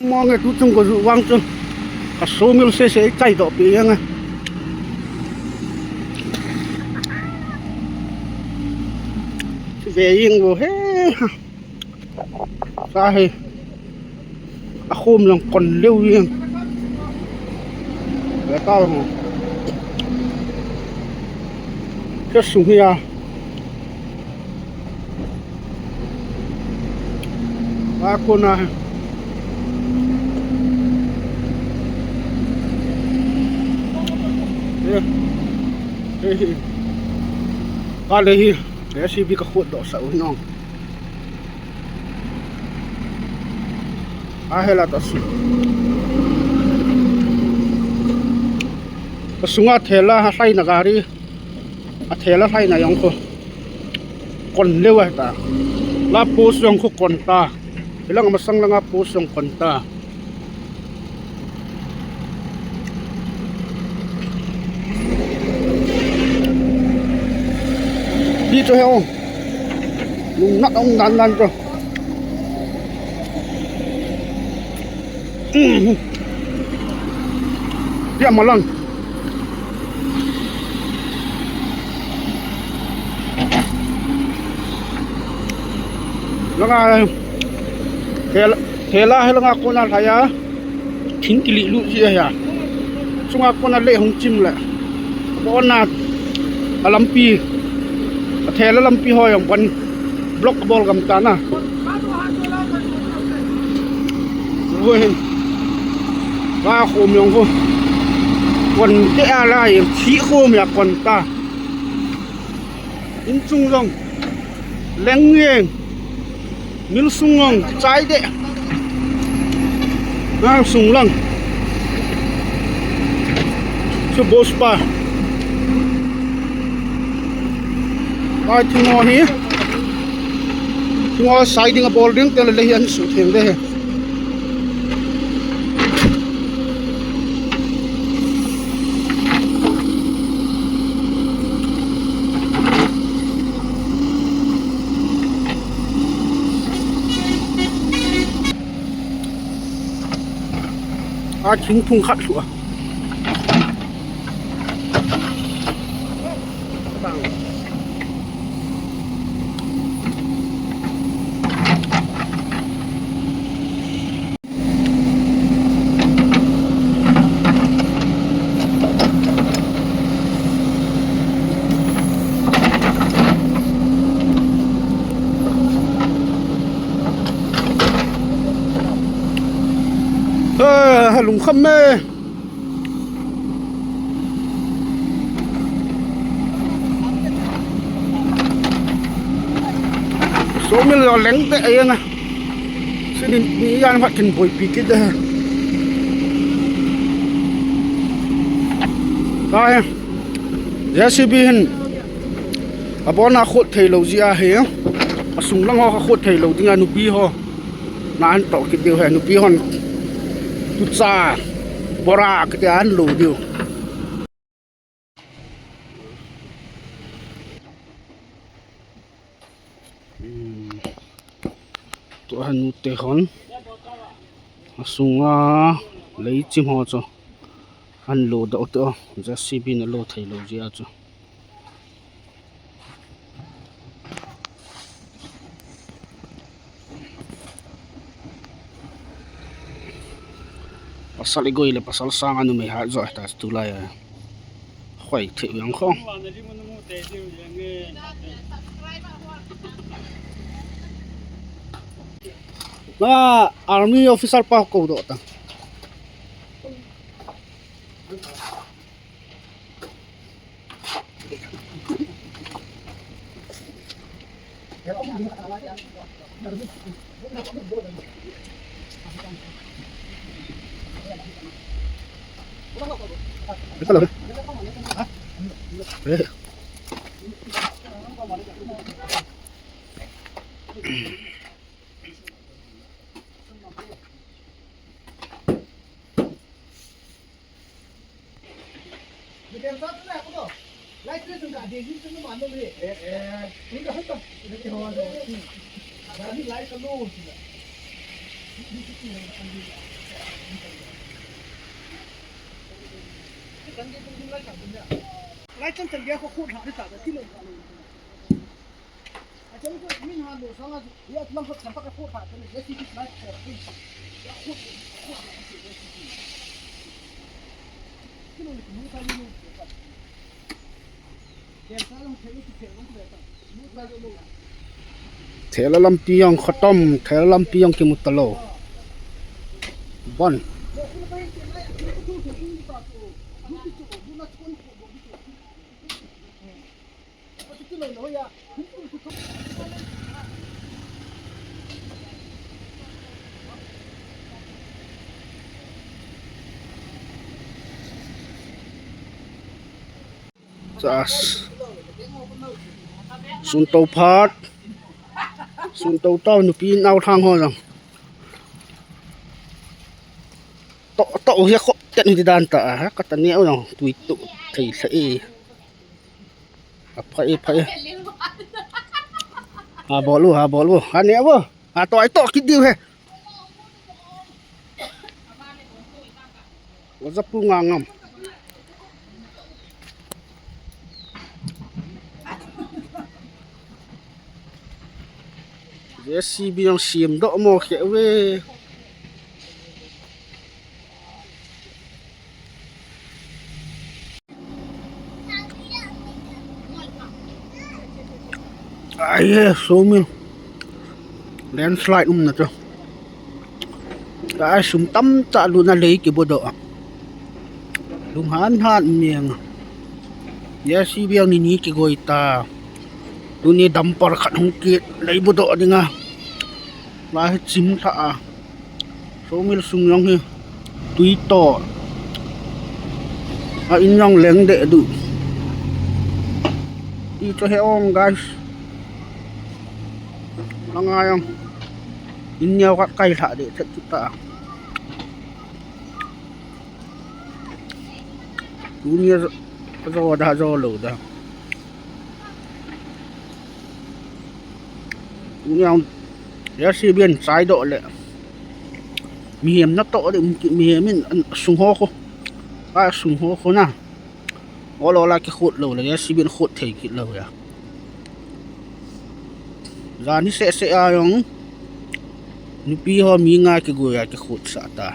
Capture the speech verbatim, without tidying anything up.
Mong e, tu chung ko ju vang chun ka sawmill sese i chai doh pi yang a. Ve ying vo he. Sa he. A khum jong kon leu ying. Ve ta mo. Ke sung hi a. Ba kona. Eh. Eh. Ka le hi. J C B ka khut doh sa u nong. A hela ta su. Ka sunga thela ha hlaina gari. A thela hlaina jong khu kon leu a ta. La post jong khu kon ta. Hilang masang langa post jong kon ta. Di chu he ong. Nung nat ong dan dan chu. Pia malang. Langa, thela, thela he langa kona lhai a. Thing kili lu ji a hia. Chunga kona le hung chim le. Bona a lampi. A thela lampi ho jong ban block bol gam ta na. Ruhin. Ba khom jong ko. Kon te a la yin thi khom ya kon ta. In chung jong. Leng yeng. Mill sung jong chai de. Mill sung lang. Chu boss pa. Ai, thing ho hi. Thing ho sai ding a bol ding te le hi an su theng de he. A thing thung khat lhu a. Eh, lungkham e. Sawmill lo leng te a yang a. Sinin ni yan phat kin boipi kit de. Ka he. J C B hin. Abon a khut thei lo ji a he. A sung lang ho kha khut thei lo ding a nupi ho. Na an to kit diu he nupi hon. Tu cha. Bora kit an lo diu. Hmm. Tua nu te hon. A sunga lei chim ho chu. An lo doh te o. J C B na lo thei lo ji a chu. Pasal igoi le pasal sang a numei hat jo ta tulai a. Khoi thei yang kho. Na army officer pa ko do ta. Lai chan chan gei kho khut ha ni ta, ti lo ta lo. A chan ko min ha lo sang a, ya lam kho chan pa kho ha ta ni, ya si ki lai kho. Ya kho, kho, kho, kho, kho. Ti lo ni, mu ta ni, mu ta. Thela lampi jong khatom, thela lampi jong kimu talou. Bon. Chas. Sun to phat. Sun to tao nupi nao thang ho jong. To, to hi kho ten hi dan ta ha, ka ta ne o jong tui tu thei thei. A phai, phai. Ha bol u, ha bol u. Ha ne u. Ha to ai to kit diu he. Wa za pu nga ngam. J C B jong siam doh mo khe ve. Ai, sawmial. Landslide umna chu. Ai, sum tamtah lutna lei kibodoh a. Lunghan han meng. J C B ang ni ni kigoi ta. Tuni dumper khat hung kit lei bodoh dinga. Lai hi chim tha a. Sawmial sung jong hi tui to. A in jong leng deh duh. Ti chu he ong, guys. Langa jong in neo khat kai thah deh thet kit ta. Tuni a jo da jo lo da. Tuni a J C B in chai doh le. Mihem na to de, mihem in sung ho kho. A sung ho kho na. Ol ol a kikhut lou le, J C B in khut thei kit lou ya. Jan hi seh seh a jong nupi ho mi nga kigui a kikhut sah ta.